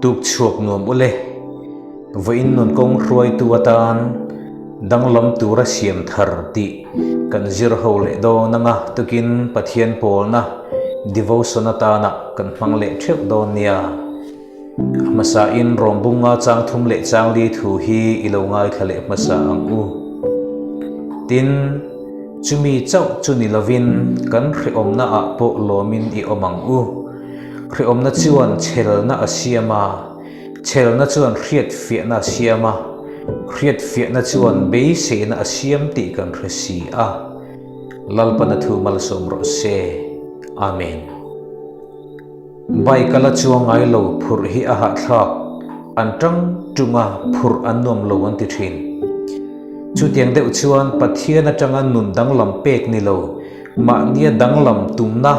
Tuk chhuak nuam ule. Vawiin nun kawng hruaitu atan danglam tura siam thar tih kan zir ho leh dawn anga tukin Pathian pawlna devotion atana kan hmang leh theuh dawn nia. A hmasain Rawmbunga chang thum leh chang li thu hi i lo ngaithla leh hmasa ang u. Tin, chumi chauh chu ni lovin kan hrehawmna ah pawh lawmin i awm ang u. Hrehawmna chuan chhelna a siam a, chhelna chuan hriatfiahna a siam a, hriatfiahna chuan beiseina a siam tih kan hre si a. Lalpana thu malsawm rawh se. Amen. Bike a la chuang ngai lo phurh hi a hahthlak, an tang tung a phurh an nuam lo an ti thin. Chutiang deuh chuan Pathian atanga nun danglam pek ni lo, mahnia danglam tumna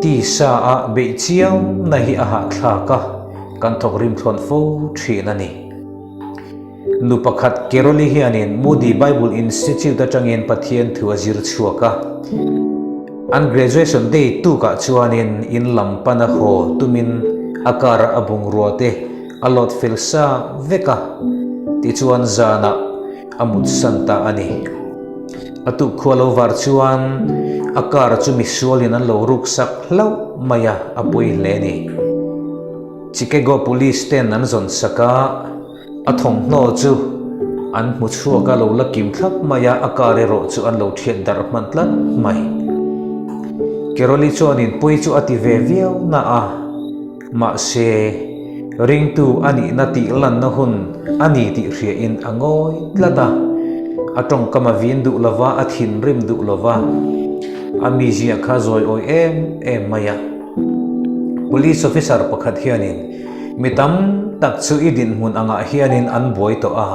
tisa a beih chiamna hi a hahthlak a, kan thawk rim thlawn fo thin a ni. Nu pakhat Carol-i hianin Moody Bible Institute atangin Pathian thu a zir chhuak a. An graduation day tukah chuanin in lam pan a haw tumin a car-a a bungrua te a load fel sa vek a, tichuan zanah a mutsan ta a ni. A tukkhua lo var chuan a car chu misualin an lo ruksak hlauh mai a, a pawi hle a ni. Chicago Police ten an zawn sak a, a thawmhnaw chu an hmu chhuak a, lo la kim thlap mai a, a car erawh chu an lo thiat darh hman tlat mai. Carol-i chuanin pawi chu a ti ve viau na a, mahse ringtu a nihna tih lanna hun a ni tih hriain a ngawi tlat a, a tawngkam a vin duh lova, a thinrim duh lova, a mizia kha zawi awi em em mai a. Police officer pakhat hianin mi tam tak chu i dinhmun angah hianin an buai tawh a,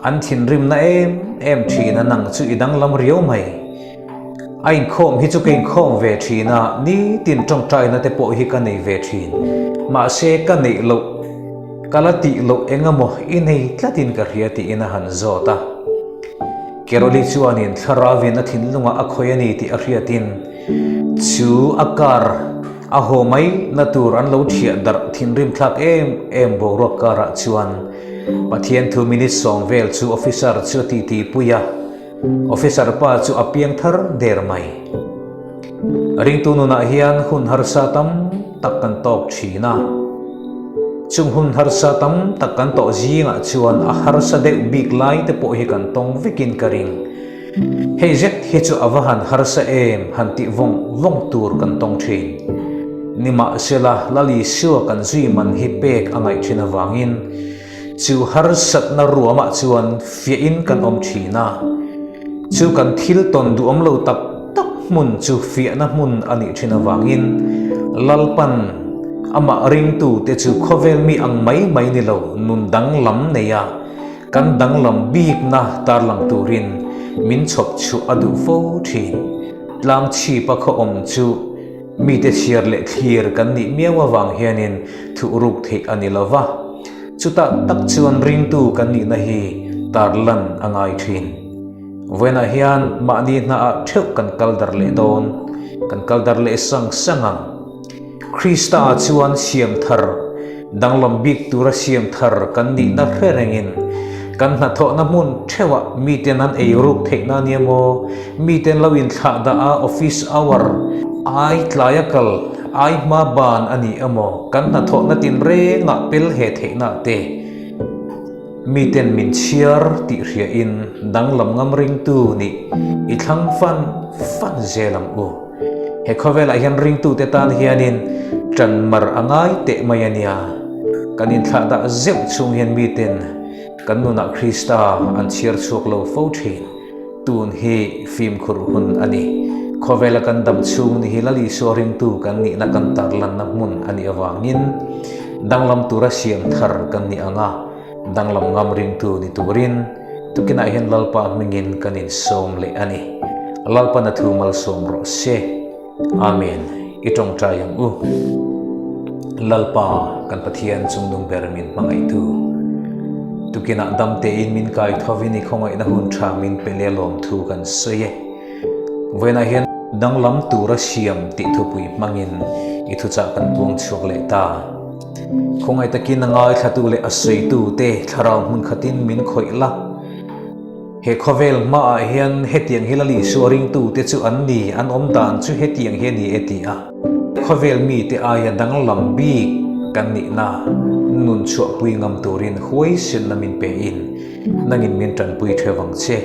an thinrimna em em thin a nang chu i danglam riau mai. A inkhawm hi chu ka inkhawm ve thin a, nitin tawngtaina te pawh hi ka nei ve thin. Mahse ka neih loh, ka la tih loh eng emaw i nei tlatin ka hria tiin a han zawt a. Carol-i chuanin thlarauin a thinlungah a khawih a ni tih a hriatin, Chu a car a haw mai na tur an lo thiah darh thinrim thlak em em boruak karah chuan Pathian thu minute sawm vel chu officer chu a titi pui a, officer pa chu a piang thar der mai. Ringtu nunah hian hun harsa tam tak kan tawk thin a, chung hun harsa tam tak kan tawh zingah chuan a harsa deuh bik lai te pawh hi kan tawng vekin ka ring. Hei zet hi chu a va han harsa em han tih vawng vawng tur kan tawng thin. Nimahsela, Lal Isua kan zui man hi pek a ngaih thin avangin chu harsatna ruamah chuan fiahin kan awm thin a. Chu kan thil tawn duhawm lo tak tak hmun chu fiahna hmun a nih thin avangin Lalpan amah ringtute chu khawvel mi ang mai mai ni lo nun danglam nei a, Kan danglam bikna tarlang turin min chhawp chhuah a duh fo thin. Tlang chhipa khaw awm chu mite chhiar leh thlir kan nih miau avang hianin thuhruk theih a ni lo va, chutah tak chuan ringtu kan nihna hi tarlan a ngai thin. Vawiinah hian mahni hnaah theuh kan kal dar leh dawn, kan kal dar leh sang sang ang. Krista chuan siam thar, danglam bik tura siam thar kan nihna hre rengin, kan hnathawhna hmun theuhah miten an ei ruk theihna ania maw, miten lo inthlah dah a office hour ai tlaia kal, ai hma ban a ni emaw, kan hnathawhna tinrengah pel he theihna te miten min chhiar tih hriain danglam ngam ringtu nih i thlang fan fan zel ang u. He khawvelah hian ringtute tan hianin ṭan mar a ngai teh mai a nia. Kan inthlah dah zeuh chhung hian miten kan nunah Krista an chhiar chhuak lo fo ṭhin. Tun hi fimkhur hun a ni. Khawvela kan dam chhung ni hi Lal Isua ringtu kan nihna kan tarlanna hmun a nih avangin danglam tura siam thar kan ni ang a, danglam ngam ringtu ni turin Tukinah hian Lalpa hmingin kan insawm leh a ni. Lalpan a thu malsawm rawh se. Amen. I tawngtai ang u. Lalpa kan Pathian chungnung ber min hmangaihtu. Tukinah dam tein min kai thovin i khawngaihna hun tha min pe leh lawm thu kan sawi e. Vawiinah hian danglam tura siam tih thupui hmangin i thuchah kan puang chhuak leh ta. Khawngaih takin a ngaithlatu leh a sawitute thlarau hmun khatin min khawih la. He khawvel hmaah hian hetiang hi Lal Isua ringtute chu an ni, an awm dan chu hetiang hi a ni e ti a. Khawvel mite aia danglam bik kan nihna nun chhuahpui ngam turin huaisenna min pein nangin min tanpui theu vang che.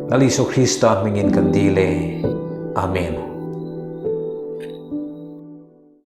Lal Isua Krista hmingin kan dil e. Amen.